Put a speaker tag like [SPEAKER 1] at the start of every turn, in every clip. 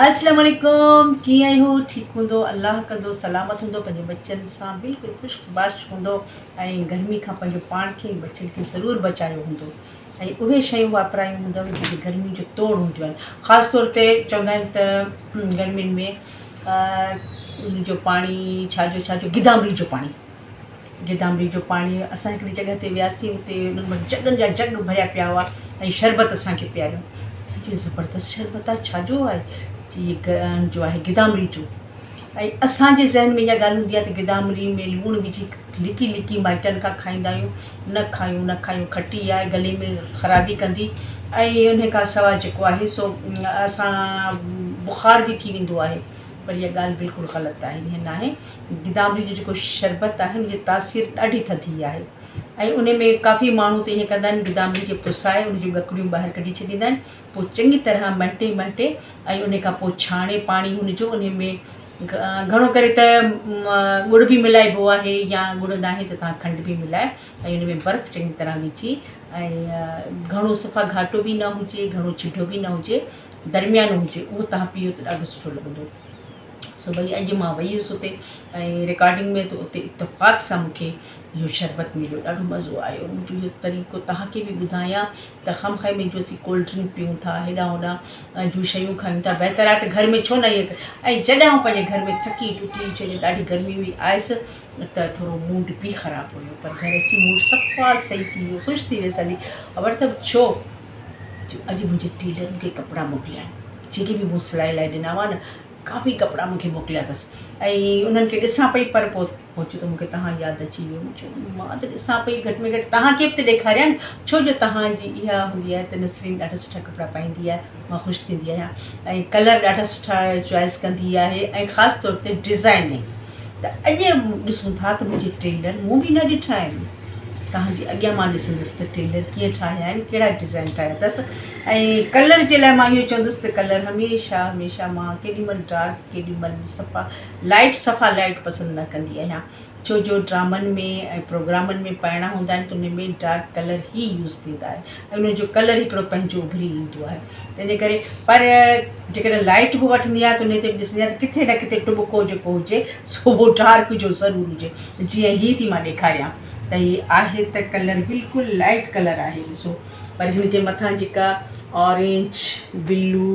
[SPEAKER 1] السلام عليڪم ڪيئن آهيو ٺيڪ هوندو الله ڪندو سلامت هوندو پنهنجي ٻچن سان بلڪل خوش باش هوندو ۽ گرمي کان پنهنجو پاڻ کي ۽ ٻچن کي ضرور بچايو هوندو ۽ اهي شيون واپرايون هوندو جيڪي گرمي جو توڙ هونديون آهن خاص طور تي چوندا آهن ته گرمين ۾ ان جو پاڻي ڇا جو ڇا جو گدامڙي جو پاڻي گدامڙي جو پاڻي اسان هڪڙي جڳهه تي وياسين اتي انهن وٽ جڳن جا جڳ ڀريا پيا هئا ۽ شربت اسان کي پياريو اسان چيو زبردست شربت آهي ڇا جو آهي چي هي جو آهي گدامڙي جو ۽ اسان جي ذهن ۾ اها ڳالهه هوندي آهي ته گدامڙي ۾ لوڻ وجهي لڪي لڪي مائٽن کان کائيندا آهيون نه کايون نه کايون کٽي آهي گلي ۾ خرابي ڪندي ۽ ان کان سواء جيڪو آهي سو اسان بخار به ٿي ويندو آهي پر اها ڳالهه بلڪل غلط آهي ائين ناهي گدامڙي جو جيڪو شربت آهي ان جي تاثير ڏاڍي ٿڌي آهي ۽ ان ۾ ڪافي ماڻهو ته ائين ڪندا آهن گدامڙي کي پسائي ان جون ڳڪڙيون ٻاهر ڪڍي ڇڏيندا آهن پوء چڱي طرح مهٽي مهٽي ۽ ان کان پوء ڇاڻي پاڻي ان جو ان ۾ گهڻو ڪري ته ڳڙ به ملائبو آهي يا ڳڙ ناهي ته توهان کنڊ به ملائي ۽ ان ۾ برف چڱي طرح وجهي ۽ گهڻو صفا گهاٽو به نه هجي گهڻو ڇڊو به نه هجي درميانو هجي اهو توهان پيئو ته ڏاڍو سٺو لڳندو. سو ڀئي اڄ مان وئي هيس اتي ۽ رڪارڊنگ ۾ ته اتي اتفاق سان مون کي اهو شربت مليو ڏاڍو مزو آيو منهنجو اهو طريقو توهان کي به ٻڌايان ته خم خي ۾ جو اسين ڪولڊ ڊرنڪ پيون ٿا هيڏانهن هوڏانهن جون شيون کائون ٿا بهتر آهي ته گهر ۾ ڇو نه اهي ۽ جڏهن آئون پنهنجي گهر ۾ ٿڪي ٽٽي ڇو جو ڏاڍي گرمي هئي آيس ته ٿورو موڊ به خراب هيو پر گهر اچي موڊ صفا صحيح ٿي ويو خوش ٿي ويس هلي خبر اٿو ڇو جو اڄ منهنجي ٽيلر مون کي ڪپڙا موڪليا آهن جيڪي به مون سلائي لاء ڏنا هئا نه ڪافي ڪپڙا مون کي موڪليا اٿس ۽ انهن کي ڏسان پئي پر پوء اوچتو مون کي توهان ياد اچي ويو مون چيو مان ته ڏسان پئي گهٽ ۾ گهٽ توهان کي به ته ڏيکاريان ڇو جو توهان جي اها هوندي آهي ته نسرين ڏاڍا سٺا ڪپڙا پائيندي آهي مان خوش ٿيندي آهيان ۽ ڪلر ڏاڍا سٺا چوائس ڪندي آهي ۽ خاص طور تي ڊزائننگ ته اڄ ڏسون ٿا ته منهنجي ٽيلر مون به نه ڏٺا آهن توهان جي اڳيان مان ڏسندس ته ٽيلر ڪيئن ٺاهيا آهن ڪهڙا ڊزائن ٺاهيا اٿس ۽ ڪلر جي لاء مان اهو چوندس ته ڪلر هميشه هميشه مان ڪيڏي مهل ڊارڪ ڪيڏي مهل صفا لائٽ صفا لائٽ پسند نه ڪندي آهيان ڇو جو ڊرامن ۾ ۽ پروگرامن ۾ پائڻا هوندا آهن ته ان ۾ ڊارڪ ڪلر ئي يوز ٿيندا آهي ۽ ان جو ڪلر هڪڙو پنهنجو اڀري ايندو آهي تنهن جي ڪري پر جيڪڏهن لائٽ به وٺندي آهيان ته ان تي به ڏسندي آهيان ته ڪٿي نه ڪٿي ٽٻڪو جيڪو هجي سو اهو ڊارڪ جو ضرور هجي جيئن هي ٿي مان ڏيکاريان ته هي آهي ته ڪلر بلڪل لائٽ ڪلر آهي ڏسو پر هن جي مٿان جيڪا اورينج بلو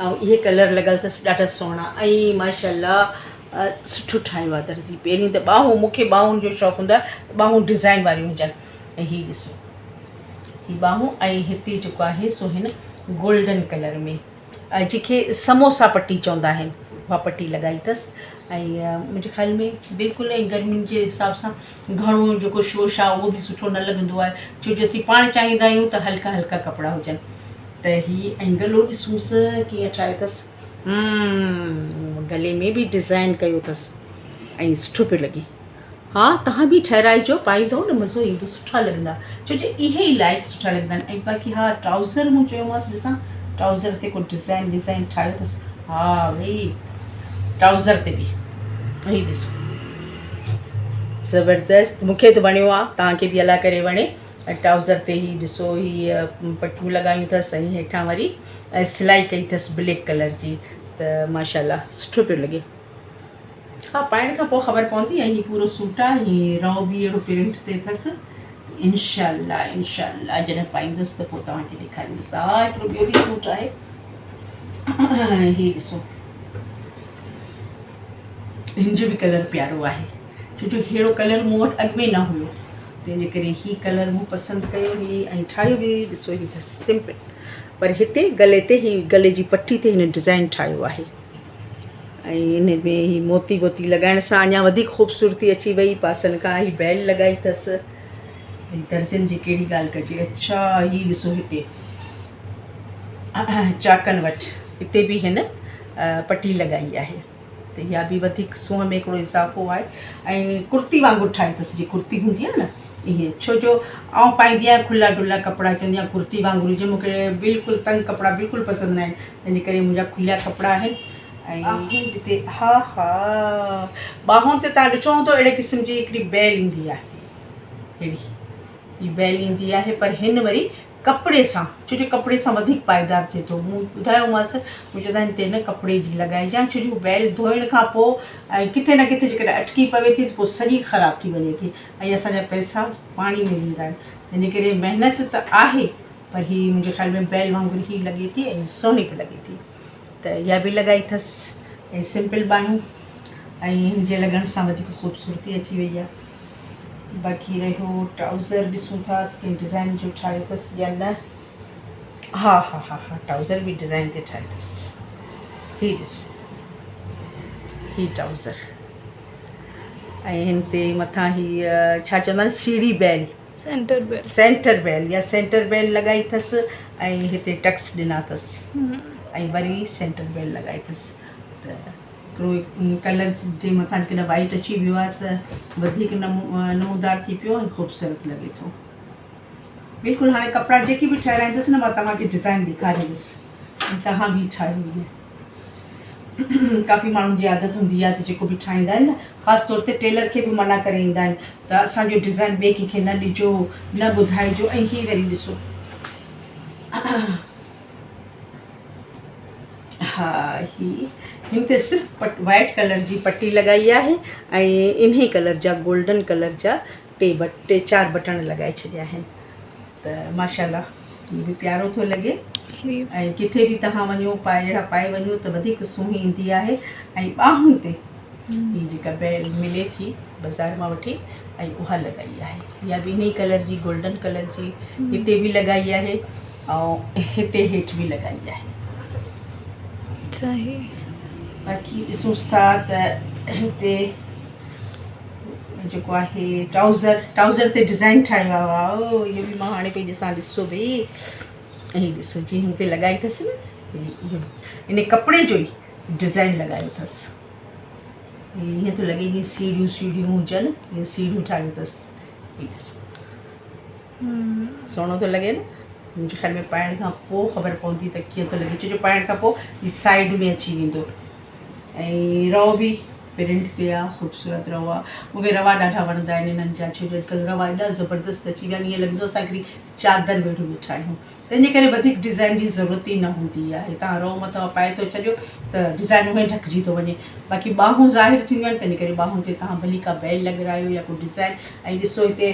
[SPEAKER 1] ۽ اهي ڪلر لڳل اٿس ڏاڍا سهڻا ۽ ماشاء الله سٺو ٺاهيو آهي درزي پهرين ته ٻانهون مون کي ٻانهن جو شوق هوندو آهي ته ٻانهون ڊزائن واريون هجن ۽ هي ڏسو هي ٻانهون ۽ هتي جيڪو آهي سو هن گولڊن ڪلر ۾ جنهن کي سموسا پٽي چوندا آهن اها پٽي لڳائي اٿس ۽ منهنجي خيال ۾ بلڪل ۽ گرمين جي حساب سان گهڻو جيڪو شوش آهي اهو به سٺو نه لڳندو آهي ڇو جو اسين پاڻ چاهيندا آهيون ته هلڪا هلڪا ڪپڙا هجن ته هي ۽ گلو ڏسونس ڪيئن ٺاهيو اٿس گلي ۾ به ڊزائن ڪيو اٿس ۽ سٺو پيو لڳي ها توهان به ٺهرائجو پائيندو نه مزو ايندو سٺا لڳندا ڇو جو اهي ئي لائٽ سٺا لڳندا آهن ۽ باقي ها ٽرائوزر مون چيومانس ڏسان ٽرائوزر تي ڪو ڊزائن وزائن ٺاهيو اٿس ها ڀئي ٽرائوزر تي به هي ڏسو زبردست مونکي ته وڻيو آهي توهان کي به الله ڪري وڻي ۽ ٽرائوزر تي هي ڏسو هي پٽيون لڳايون اٿس ۽ هيٺان وري سلائي ڪئي اٿس بليڪ ڪلر جي ته ماشاءالله سٺو پيو لڳي ها پائڻ کان پوء خبر پوندي ۽ هي پورو سوٽ آ هي رئو به اهڙو پرنٽ تي اٿس انشاء الله انشاء الله جڏهن پائيندس ته پوء توهان کي ڏيکاريندس ها هڪڙو ٻيو به سوٽ آهي هي ڏسو هن جو به ڪلر پيارو آهي ڇو جو ههڙو ڪلر مون وٽ اڳ ۾ نه هيو تنهن جي ڪري هي ڪلر مون پسند ڪيو هي ۽ ٺاهيو به ڏسو هي اٿس سمپل پر هتي گلي تي هي گلي جي پٽي تي هن ڊزائن ٺاهيو آهي ۽ ان ۾ هي موتي ووتي لڳائڻ سان اڃا وڌيڪ خوبصورتي اچي وئي پاسن کان هي بيل لڳائي اٿس درزين جي ڪهڙي ڳالهه ڪجي اڇا هي ڏسو هتي چاڪن وٽ هتي به هن پٽي لڳائي آهي ته اها به وڌيڪ سونهن ۾ هڪڙو اضافو آهي ۽ ڪرتي وانگر ٺاهي اٿس جي ڪرتي هوندي آهي نه ائين ڇو جو آئون پائيندي آهيان کلا ڊلا ڪپڙا چوندي آهيان ڪرتي وانگر هجي مون کي بلڪل تنگ ڪپڙا بلڪل پسند نه آهن تنهن جي ڪري منهنجا کليا ڪپڙا آهن ۽ ٻانهن تي ها ها ٻانهن تي تان ڏٺو هوندو اهڙي قسم جي هڪڙي بيل ايندي آهي اهڙي هي بيل ايندي آهي پر هن وري ڪپڙي سان ڇو جو ڪپڙي سان وڌيڪ پائيدار ٿئي ٿو. مون ٻڌايومانس، مون چيو ته هن تي نه ڪپڙي جي لڳائجان ڇو جو بيل ڌوئڻ کان پوء ۽ ڪٿي نه ڪٿي جيڪڏهن اٽڪي پوي ٿي ته پوء سڄي خراب ٿي وڃي ٿي ۽ اسان جا پئسا پاڻي ۾ ويندا آهن. ان ڪري محنت ته آهي پر هي منهنجي خيال ۾ بيل وانگر هي لڳي ٿي ۽ سهڻي به لڳي ٿي ته اها به لڳائي اٿس ۽ سمپل ٻانهون ۽ هن جي لڳڻ سان وڌيڪ خوبصورتي اچي وئي آهي. باقي رهيو ٽرائوزر ڏسون ٿا ته ڪنهن ڊزائن جو ٺاهيو اٿس يا نه. ها ها ها ها ٽرائوزر به ڊزائن تي ٺاهيو اٿس. هي ڏسو هي ٽرائوزر ۽ هن تي مٿان هي ڇا چوندا آهن سيڙهي بيل،
[SPEAKER 2] سينٽر بيل،
[SPEAKER 1] سينٽر بيل يا سينٽر بيل لڳائي اٿس ۽ هتي ٽڪس ڏنا اٿس ۽ وري سينٽر بيل لڳائي اٿس ته هڪڙو ڪلر جي مٿان جيڪڏهن وائيٽ اچي ويو آهي ته وڌيڪ نمودار ٿي پيو ۽ خوبصورت لڳي ٿو. بلڪل هاڻي ڪپڙا جيڪي به ٺهرائيندس نه مان توهان کي ڊزائن ڏيکاريندس ۽ توهان به ٺاهيو ائين. ڪافي ماڻهن جي عادت هوندي آهي ته جيڪو به ٺاهيندا آهن نه خاص طور تي ٽيلر کي به منع ڪري ايندا آهن ته اسان جو ڊزائن ٻئي ڪنهن کي نه ڏجو نه ٻڌائجو ۽ هي وري ڏسو ها هي هن تي صرف پٽ وائيٽ ڪلر جي پٽي لڳائي آهي ۽ انهي ڪلر جا گولڊن ڪلر جا ٽي ٽي چار بٽڻ لڳائي ڇڏيا آهن ته ماشاءالله هي به پيارو ٿو لڳي ۽ ڪٿي به توهان وڃو پائي اهڙا پائي وڃو ته وڌيڪ سهڻي ايندي آهي ۽ ٻانهن تي هي جيڪا بيل ملي ٿي بازار مان وٺي ۽ اها لڳائي آهي اها به انهي ڪلر جي گولڊن ڪلر جي هتي به لڳائي آهي ۽ هتي هيٺ به لڳائي آهي.
[SPEAKER 2] صحيح.
[SPEAKER 1] باقي ڏسونس ٿا ته هتي جيڪو آهي ٽرائوزر ٽرائوزر تي ڊزائن ٺاهيو آهي واو اهو به مان هاڻي پئي ڏسان ڏسو ڀئي هي ڏسو جي هن تي لڳائي اٿس نه ان ڪپڙي جو ئي ڊزائن لڳايو اٿس ائين ٿو لڳي جيئن سيڙهيون سيڙهيون هجن ائين سيڙهيون ٺاهيون اٿس هي ڏسو سهڻو ٿو لڳي نه منهنجي خيال ۾ پائڻ کان پوء خبر پوندي ته ڪيئن ٿو لڳي ڇو جو پائڻ کان پوء هي سائيڊ ۾ اچي ويندو ۽ رئو به پرنٽ تي آ خوبصورت رئو آ مونکي روا ڏاڍا وڻندا آهن انهن جا ڇو جو اڄڪلهه روا ايڏا زبردست اچي ويا آهن ائين لڳندو اسان هڪڙي چادر ويڙهيو ويٺا آهيون تنهن جي ڪري وڌيڪ ڊزائن جي ضرورت ئي نه هوندي آهي توهان رئو مٿان پائي ٿو ڇڏيو ته ڊزائن اونئي ڍڪجي ٿو وڃي باقي ٻانهون ظاهر ٿينديون آهن تنهن جي ڪري ٻانهن تي توهان ڀلي ڪا بيل لڳرايو يا ڪو ڊزائن ۽ ڏسو هتي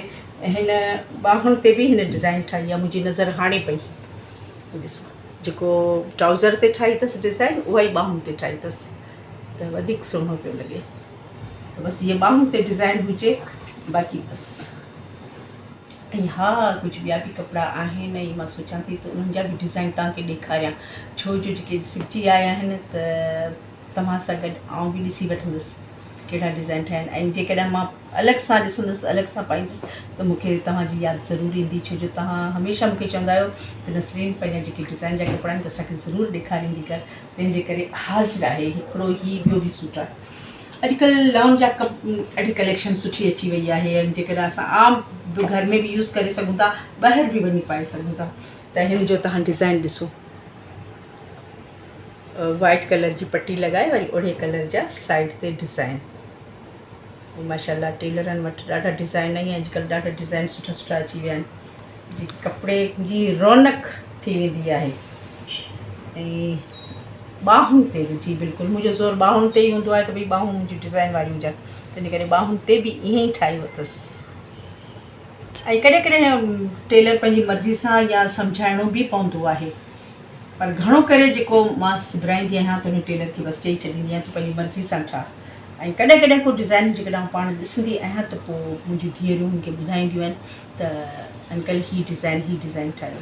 [SPEAKER 1] هن ٻانهن تي به هن ڊزائن ٺاهي آهي منهنجي نظر هاڻي پئي ڏسو جيڪو ٽرائوزر تي ٺاهي اٿس ڊزائن اها ئي ٻانهن تي ٺاهي اٿس ته وڌيڪ سهڻو پيو لڳي ته بس هيء ٻانهن تي ڊزائن هجي باقي بس ۽ ها ڪجهه ٻيا به ڪپڙا آهن ۽ مان سوچان ٿي ته انهن جا به ڊزائن توهان کي ڏيکاريان ڇو جو جيڪي سبجي آيا آهن ته توهان سان گڏ آئون به ڏسي وٺندس ڪهڙا ڊزائن ٺاهيا آهن ۽ جيڪڏهن مان الڳ سان ڏسندس الڳ سان پائيندس ته مون کي توهان جي ياد ضرور ايندي ڇو جو توهان هميشه مون کي چوندا آهيو ته نسرين پنهنجا جيڪي ڊزائن جا ڪپڙا آهن ته اسان کي ضرور ڏيکاريندي ڪر تنهن جي ڪري حاضر آهي هڪڙو هي ٻيو به سوٽ آهي اڄڪلهه لان جا ڪپ ڏاڍي ڪليڪشن سٺي اچي وئي آهي ۽ جيڪڏهن اسان عام به گهر ۾ به يوز ڪري سگهون ٿا ٻاهر به وڃي پائي سگهون ٿا ته هن جو توهان ڊزائن ڏسو وائٽ ڪلر جي پٽي لڳائي وري اهڙي ڪلر جا سائيڊ تي ڊزائن ماشاءالله ٽيلرن وٽ ڏاڍا ڊزائن ۽ اڄڪلهه ڏاڍا ڊزائن سٺا سٺا اچي ويا آهن جي ڪپڙي جي رونق ٿي ويندي آهي ۽ ٻانهن تي به جي بلڪل منهنجو زور ٻانهن تي ئي هوندو آهي ته ڀئي ٻانهون منهنجي ڊزائن واريون هجن تنهن ڪري ٻانهن تي به ائين ئي ٺاهيو اٿس ۽ ڪڏهن ڪڏهن ٽيلر پنهنجي مرضي سان يا سمجهائڻو به پوندو آهي پر گهڻو ڪري جيڪو مان سبرائيندي آهيان ته ان ٽيلر کي بس چئي ڇڏيندي آهيان تون پنهنجي مرضي سان ٺاهه ۽ ڪڏهن ڪڏهن ڪو ڊزائن جيڪڏهن آئون پاڻ ڏسندي آهيان ته پوء منهنجون ڌيئرون هن کي ٻڌائينديون آهن ته انڪل هي ڊزائن هي ڊزائن ٺاهيو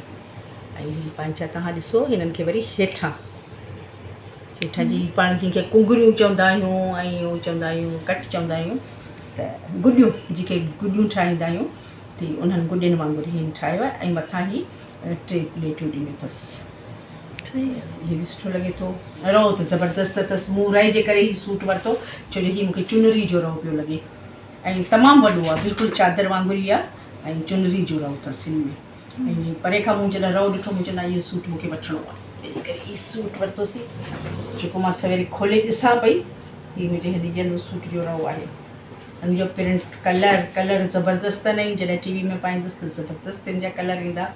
[SPEAKER 1] ۽ هي پنهنجا توهان ڏسو هنن کي وري هيٺان هيٺان جي پاڻ جنهن کي ڪنگريون چوندا آهيون ۽ هو چوندا آهيون ڪٽ چوندا آهيون ته گڏيون جيڪي گڏيون ٺاهيندا آهيون تي انهن گڏين وانگر هي ٺاهيو آهي ۽ مٿان هي ٽي پليٽون ڏنيون اٿس. هي به سٺو لڳي ٿو. رئو ته زبردست اٿس. مون رئي جي ڪري هي سوٽ ورتو ڇو جو هي مون کي چنري جو رئو پيو لڳي ۽ تمام وڏو آهي بلڪل چادر وانگر ئي آهي ۽ چنري جو رئو اٿس هن ۾ ۽ پري کان مون جڏهن رئو ڏٺو مون چيو نه اهو سوٽ مون کي وٺڻو آهي تنهن ڪري هي سوٽ ورتوسين جيڪو مان سويري کولي ڏسان پئي هي منهنجي هن يلو سوٽ جو رئو آهي. ان جو پرنٽ ڪلر ڪلر زبردست اٿن ۽ جڏهن ٽي وي ۾ پائيندس ته زبردست ان جا ڪلر ايندا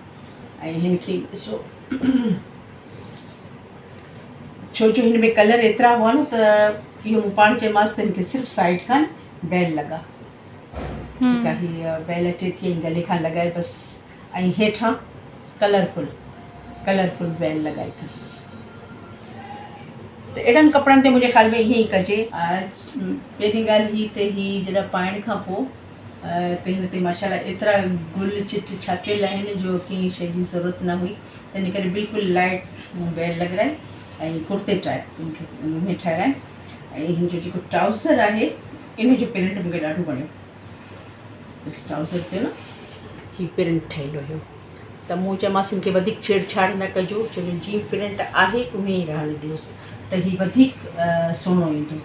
[SPEAKER 1] ۽ هن کي ڏسو ڇو جو هن ۾ ڪلر ايترا هئا نه ته اهو مون پاڻ چيومانس ته هن کي صرف سائيڊ کان بيل لڳا جيڪا هي بيل اچي ٿي ۽ گلي کان لڳائي بس ۽ هيٺان ڪلرفل ڪلرفل بيل لڳائي اٿس ته اهڙن ڪپڙن تي منهنجي خيال ۾ ائين ئي ڪجي. پهرين ڳالهه هي ته هي جڏهن پائڻ کان پوء ته هن تي ماشاء الله ايترا گل چٽ ڇاپيل آهن جو ڪنهن شيء جي ضرورت نه هئي تنهن ڪري بلڪل لائٽ مون بيل لڳرائي ۽ ڪرتي ٽائپ ان کي ان ۾ ٺهرايم ۽ هن جو جيڪو ٽرائوزر آهي ان جو پرنٽ مونکي ڏاڍو وڻيو بس ٽرائوزر تي نه هي پرنٽ ٺهيل هيو ته مون چيومانس هن کي وڌيڪ ڇيڙ ڇاڙ نه ڪجو ڇو جو جيئن پرنٽ آهي اونئين ئي رهڻ ڏيوس ته هي وڌيڪ سهڻو ايندو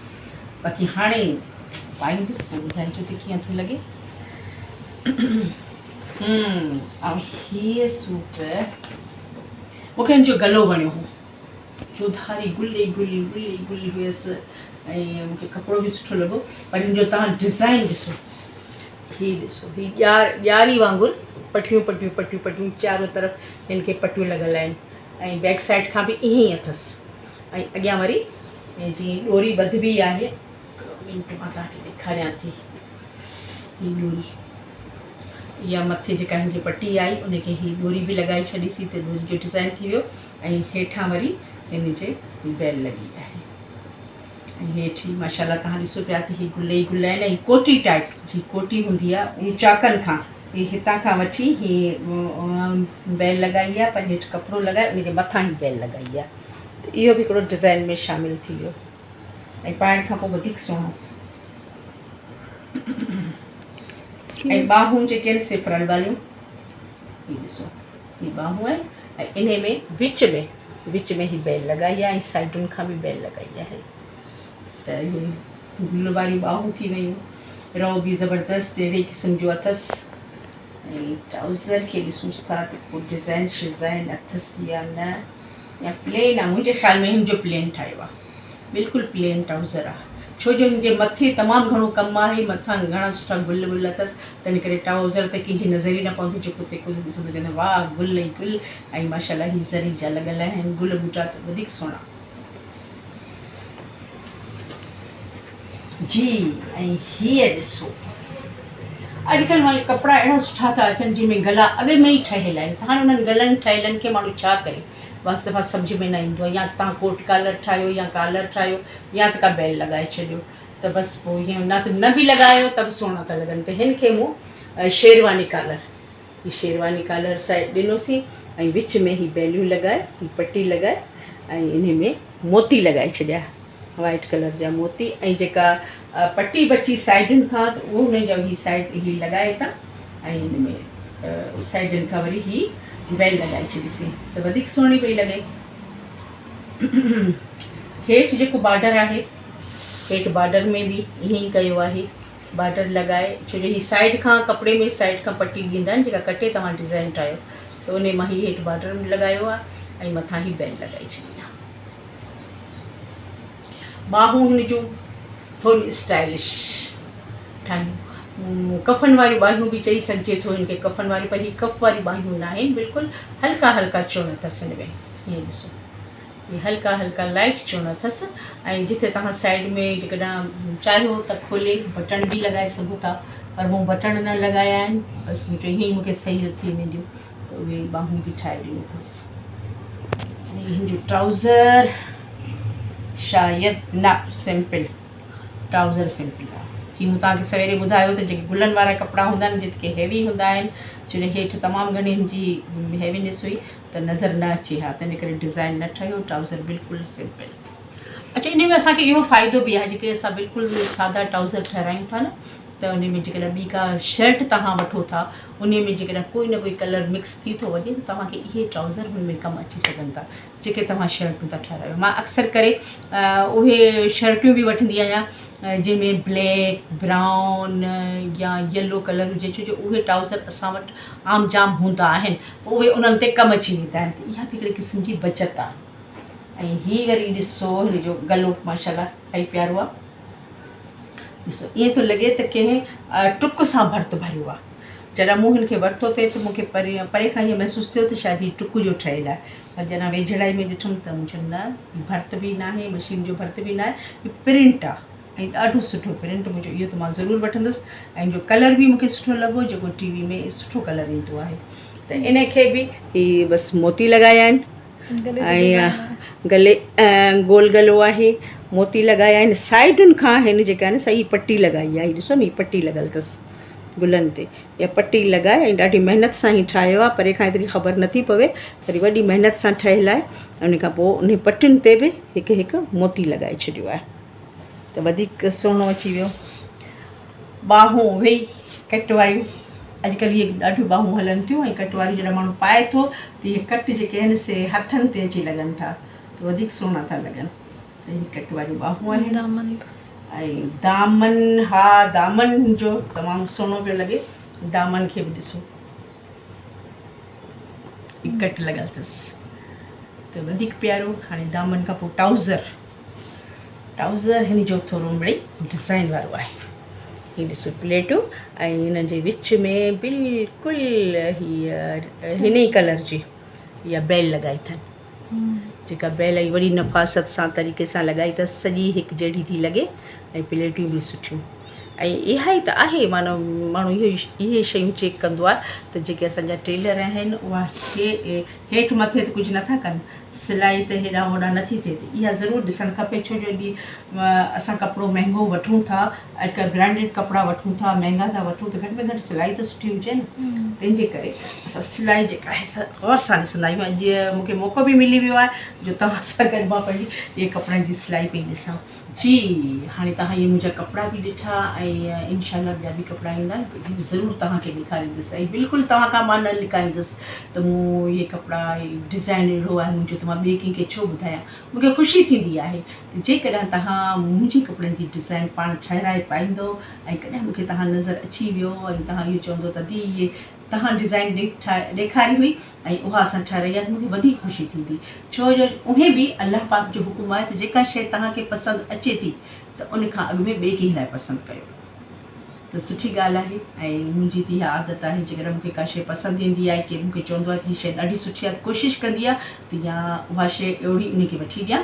[SPEAKER 1] باقي هاڻي پائيندس پوء ٻڌائجو ته ڪيئن ٿو لڳي ۽ هيء سوٽ مونکي هن جو گلو وڻيو هو چوڌاري گل ئي گل گل ئي گل هيس ۽ مونکي ڪپڙو به سٺو لڳو پر هن جو تهان ڊزائن ڏسو هي ڏسو هي ڄار ڄاري وانگر پٽيون پٽيون پٽيون پٽيون چارو طرف هن کي پٽيون لڳل آهن ۽ بيڪ سائيڊ کان به ائين ئي اٿس ۽ اڳيان وري جيئن ڏوري ٻڌبي آهي منٽ مان توهان کي ڏيکاريان ٿي هي ڏوري يا مٿي جيڪا هن جي پٽي آئي ان کي هي ڏوري به لڳائي ڇڏيسي ته ڏوري جو ڊزائن ٿي ويو ۽ هيٺان وري هن جي بيل لڳي آهي ۽ هيٺ هي ماشاء الله تهان ڏسو پيا ته هي گل ئي گل آهن ۽ ڪوٽي ٽائپ جي ڪوٽي هوندي آهي هي چاڪن کان هي هتان کان وٺي هي بيل لڳائي آهي پر هيٺ ڪپڙو لڳائي ان جي مٿان هي بيل لڳائي آهي ته اهو به هڪڙو ڊزائن ۾ شامل ٿي ويو ۽ پائڻ کان پوء وڌيڪ سهڻو ۽ ٻانهون جيڪي آهن سي فرل واريون هي ڏسو هي ٻانهون آهن ۽ انهي ۾ وچ ۾ وچ ۾ هي بيل لڳائي آهي ۽ سائيڊن کان به بيل لڳائي آهي ته اهي گل واريون ٻانهون ٿي ويون رئو به زبردست اهڙي قسم جو اٿس ۽ ٽرائوزر کي ڏسون ٿا ته ڪو ڊزائن شزائن اٿس يا نه يا پلين آهي منهنجي خيال ۾ هن جو پلين ٺاهيو آهي بلڪل پلين ٽرائوزر آ ڇو جو هن جي مٿي تمام گهڻو ڪم آهي مٿان گهڻا سٺا گل ول اٿس تنهن ڪري ٽرائوزر تي ڪنهن جي نظر ئي نه پوندي جيڪو تيڪو ڏسندو چوندو واهه گل ئي گل ۽ ماشاء الله هي زري جا لڳل آهن گل ٻوٽا ته وڌيڪ سهڻا جي ۽ هيء ڏسو اڄڪلهه مال ڪپڙا اهڙا سٺا ٿا اچن جنهن ۾ گلا اڳ ۾ ئي ٺهيل آهن ته هاڻي انهن گلن ٺهيلن کي ماڻهو ڇا ڪري بعض دفعا سمجهه ۾ نه ايندو آهي يا ته توهان ڪوٽ ڪالر ٺاهيو يا ڪالر ٺاهيو يا ته ڪا بيل لڳائي ڇڏيو ته بس پوء ائين نه ته نه به لڳايو ته به سهڻا ٿا لڳن ته هن کي مون شيرواني ڪالر هي شيرواني ڪالر سائيڊ ڏنوسين ۽ وچ ۾ هي بيليون لڳائي هي پٽي لڳائي ۽ انهي ۾ موتي لڳائي ڇڏيا وائٽ ڪلر جا موتي ۽ جيڪا پٽي بچي سائيڊن کان ته اهو ان جو هي سائيڊ هي لڳائي ٿا ۽ ان ۾ سائيڊن کان وري هي بيل لڳائي ڇڏيسين ته وڌيڪ سهڻي پئي لڳي هيٺ جيڪو بارڊر آهي هيٺ بارڊر ۾ به ائين ئي ڪيو آهي بارڊر لڳائي ڇو جو هي سائيڊ کان ڪپڙي ۾ سائيڊ کان پٽي ڏيندا آهن جيڪا ڪٽي توهان ڊزائن ٺاهيو ته ان مان هي هيٺ بارڊر لڳايو آهي ۽ مٿان هي بيل لڳائي ڇڏي آهي ٻانهون هن جون ٿوريون اسٽائلش ٺاهيون ڪفن واريون ٻانهيون به چئي سگهجي ٿو هن کي ڪفن واريون پر هي ڪف واريون ٻانهيون نه آهن بلڪل هلڪا هلڪا چون اٿس هن ۾ هي ڏسو هي هلڪا هلڪا لائٽ چون اٿس ۽ جتي توهان سائيڊ ۾ جيڪڏهن چاهيو ته کولي بٽڻ به لڳائي سگهو ٿا پر مون بٽڻ نه لڳايا آهن بس مون چيو ائين ئي مون کي صحيح ٿي وينديون ته اهي ٻانهون به ٺاهي ڏنيون اٿس ۽ هن جو ٽرائوزر شايد نه سمپل ٽرائوزر سمپل آهي جي مون توهان کي سويري ٻڌايو ته جيڪي گلن وارا ڪپڙا هوندا آهن جيڪي هيوي هوندا آهن ڇو جو هيٺ تمام گهڻي هن جي هيوينس هئي ته نظر نه اچي ها تنهن ڪري ڊزائن نه ٺهيو ٽرائوزر بلڪل سمپل اچھا ان ۾ اسانکي اهو فائدو به آهي جيڪي اسان بلڪل سادا ٽرائوزر ٺهرايون ٿا نه ته ان ۾ جيڪڏهن ٻي ڪا شرٽ توهان وٺو ٿا ان ۾ جيڪڏهن ڪوئي نه ڪوئي ڪلر مڪس ٿي ٿو وڃي ته توهان کي اهي ٽرائوزر هن ۾ ڪم اچي سگهن ٿا جيڪي توهان شرٽون ٿا ٺهرايو مان اڪثر ڪري اهي شرٽيون به وٺندي آهيان جنهن ۾ بليڪ برائون يا يلو ڪلر هجي ڇو جو اهي ٽرائوزر اسان وٽ عام جام هوندا آهن پوء اهي انهن تي ڪم اچي ويندا آهن ته اها به هڪڙي قسم جي بچت آهي ۽ هي وري ڏسو هن جو گلو ماشاءالله الاهي پيارو آهي ڏسو ائين ٿو لڳي ته ڪنهن ٽڪ سان ڀرت ڀريو آهي. جڏهن مون هن کي ورتو پئي ته مون کي پري پري کان ائين محسوس ٿيو ته شايد هي ٽڪ جو ٺهيل آهي پر جڏهن ويجهڙائي ۾ ڏٺم ته مون چيو نه هي ڀرت به ناهي مشين جو ڀرت به ناهي هي پرنٽ آهي ۽ ڏاڍو سٺو پرنٽ منهنجو اهو ته مان ضرور وٺندس ۽ ان جو ڪلر به مون کي سٺو لڳو جيڪو ٽي وي ۾ سٺو ڪلر ايندو آهي ته ان کي به هي بس موتي لڳايا آهن ۽ گلي گول گلو آهي موتي لڳايا آهن سائيڊن کان هن جيڪا آهي نه سائي پٽي لڳائي آهي ڏسو نه هي پٽي لڳل اٿس گلن تي اها پٽي لڳائي ۽ ڏاڍي محنت سان هي ٺاهيو آهي پري کان ايتري خبر نٿي پوي پر وڏي محنت سان ٺهيل آهي ان کان پوء ان پٽين تي به هڪ هڪ موتي لڳائي ڇڏيو آهي ته وڌيڪ سهڻو اچي ويو ٻانهون اهي ئي ڪٽ واريون اڄڪلهه اهي ڏاڍيون ٻانهون هلن ٿيون ۽ ڪٽ واريون جڏهن ماڻهو پائي ٿو ته اهي ڪٽ جيڪي آهن سي هٿن تي اچي لڳن ٿا ته وڌيڪ سهڻا ٿا لڳن ته هي ڪٽ واريون ٻانهون آهن
[SPEAKER 2] دامن
[SPEAKER 1] ۽ دامن ها دامن جو تمام سهڻو پيو لڳي دامن کي به ڏسو ڪٽ لڳل اٿس ته وڌيڪ پيارو هاڻي دامن کان پوء ٽائوزر ٽائوزر هن جو ٿورو مڙئي ڊزائن وارو آهي هي ڏسو پليٽون ۽ هن جي وچ ۾ بلڪل هي هن ئي ڪلر جي اها بيل لڳائي اٿن جيڪا بيل ۽ وڏي نفاست سان طريقي سان لڳائي اٿس سڄي هڪ جهڙي ٿي لڳي ۽ پليٽيون به سٺيون ۽ اها ئي ته آهي معنيٰ ماڻهو اهو اهي شيون چيڪ ڪندو آهي ته جيڪي اسان جا ٽيلر آهن اها هيٺ مٿي ته ڪجهه نٿا ڪن سلائي ته هيڏانهن هوڏانهن نٿي ٿئي ته اها ضرور ڏسڻ کپي ڇو جو اڄ اسان ڪپڙو مهنگو وٺون ٿا اڄڪلهه برانڊيڊ ڪپڙا وٺون ٿا مهنگا ٿا وٺون ته گهٽ ۾ گهٽ سلائي ته سٺي هجي نه تنهن جي ڪري اسان سلائي جيڪا آهي سا غور سان ڏسندا آهيون اڄ مون کي موقعو به ملي ويو آهي جو توهان سان گڏ مان پنهنجي اهي ڪپڙن جي سلائي پئي ڏسان جي هاڻي توهان اهي منهنجا ڪپڙا به ڏٺا ۽ انشاء الله ٻيا به ڪپڙا ايندا ته اهي به ضرور توهان کي ڏيکاريندس ۽ بلڪل توهان کان مان نه لڪائيندس ته مون اهي ڪپڙا ڊزائن اهڙو آهي منهنجو ته مان ٻئي ڪنهن کي ڇو ٻڌايان مون کي خوشي ٿيندي آهي ته جيڪڏهن توهان منهنجي ڪپڙن جي ڊزائن پاڻ ٺهرائي پائيندو ۽ ڪڏهن مون کي توهان نظر اچي ويو ۽ توهان اهو چوندو ته ادي اهي توهان ڊزائن ڏيکاري هئي ۽ اها اسان ٺهرائي آهي ته مون کي وڌيڪ خوشي ٿيندي ڇو جو اهي به الله پاڪ جو حڪم آهي ته جيڪا شيء توهان کي پسند اچي ٿي ته ان کان اڳ ۾ ٻئي ڪنهن لاء پسند ڪيو ته سٺي ڳالهه آهي ۽ منهنجي ته اها عادت آهي جيڪڏهن مون کي ڪا شيء پسند ايندي آهي ڪير مون کي چوندو آهي ته هي شيء ڏاڍي سٺي آهي ته ڪوشش ڪندي آهي ته يا اها شيء اهڙي ان کي وٺي ڏيان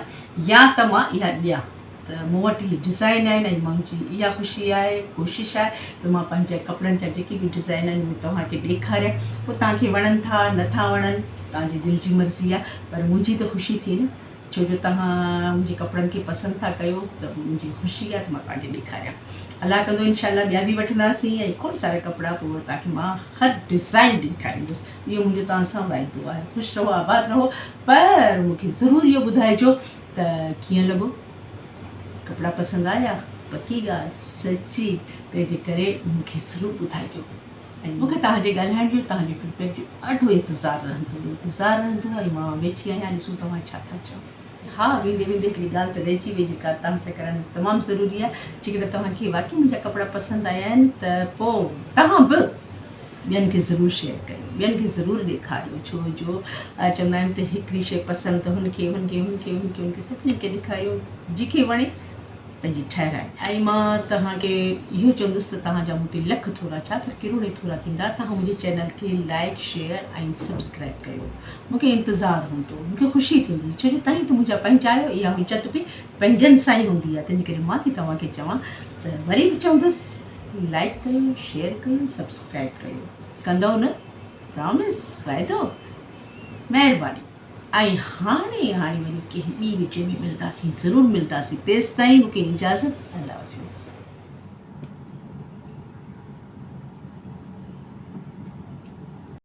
[SPEAKER 1] يا ته مان اها ڏيان ته مون وٽ اهي ڊزائن آهن ۽ منهنجي اها خوشي آهي ڪوشش آهي ته مان پنهنجي ڪپڙن جا جيڪي به ڊزائن آهن اهي توهان کي ڏيکاريان پوء توهان کي وڻن ٿا نٿا وڻن توهان جي دل جي مرضي آهي پر منهنجي ته خوشي ٿي نه ڇو جو توهان منهنجي ڪپڙن کي پسند ٿا ڪيو ته منهنجي خوشي آهي ته مان توهان کي ڏيکاريان الله ڪندو انشاء الله ٻيا به وٺنداسين ۽ کوڙ سارا ڪپڙا پوء توهان کي مان هر ڊزائن ڏيکاريندس اهو منهنجو توهان سان واعدو آهي خوش رهو آباد رهو پر مون کي ضرور اهو ٻڌائجو ته ڪيئن لڳو؟ ڪپڙا پسند آيا؟ پڪي ڳالهه، سچي، تنهنجي ڪري مون کي ضرور ٻڌائجو ۽ مون کي توهان جي ڳالهائڻ جو توهان جي فيڊ بيڪ جو ڏاڍو انتظار رهندو انتظار رهندو ۽ مان ويٺي آهيان ڏسون توهان ڇا ٿا چئو. ها ويندي ويندي هڪڙي ڳالهه ته رهجي وئي جيڪا توهان سان ڪرڻ تمام ضروري آهي جيڪڏهن توهان کي واقعي منهنجا ڪپڙا پسند آيا آهن ته پوء توهان به ٻين کي ضرور شيئر ڪيو ٻين کي ضرور ڏيکاريو ڇو جو چوندا آهن ته هڪڙي شيء پسند ته هن کي هن کي هن کي هن کي هن کي سڀني کي ڏيکاريو جنهن کي وڻي پنهنجي ٺهرائي ۽ مان توهان کي اهو چوندس ته توهان جا مون تي لک ٿورا ڇا پر ڪروڙين ٿورا ٿيندا توهان منهنجي چينل کي لائڪ شيئر ۽ سبسڪرائب ڪيو مون کي انتظار هوندو مون کي خوشي ٿيندي ڇو جو توهين ته منهنجا پنهنجا آهيو اها حجت به پنهنجن سان ئي هوندي آهي تنهن ڪري مان ٿي توهان کي چوان ته وري به چوندس لائيڪ ڪيو شيئر ڪيو سبسڪرائب ڪيو ڪندؤ نه پرامس واعدو مهرباني ۽ هاڻي هاڻي وري ڪنهن ٻي وڊيو ۾ ملداسين ضرور ملداسين تيستائين مونکي اجازت الله.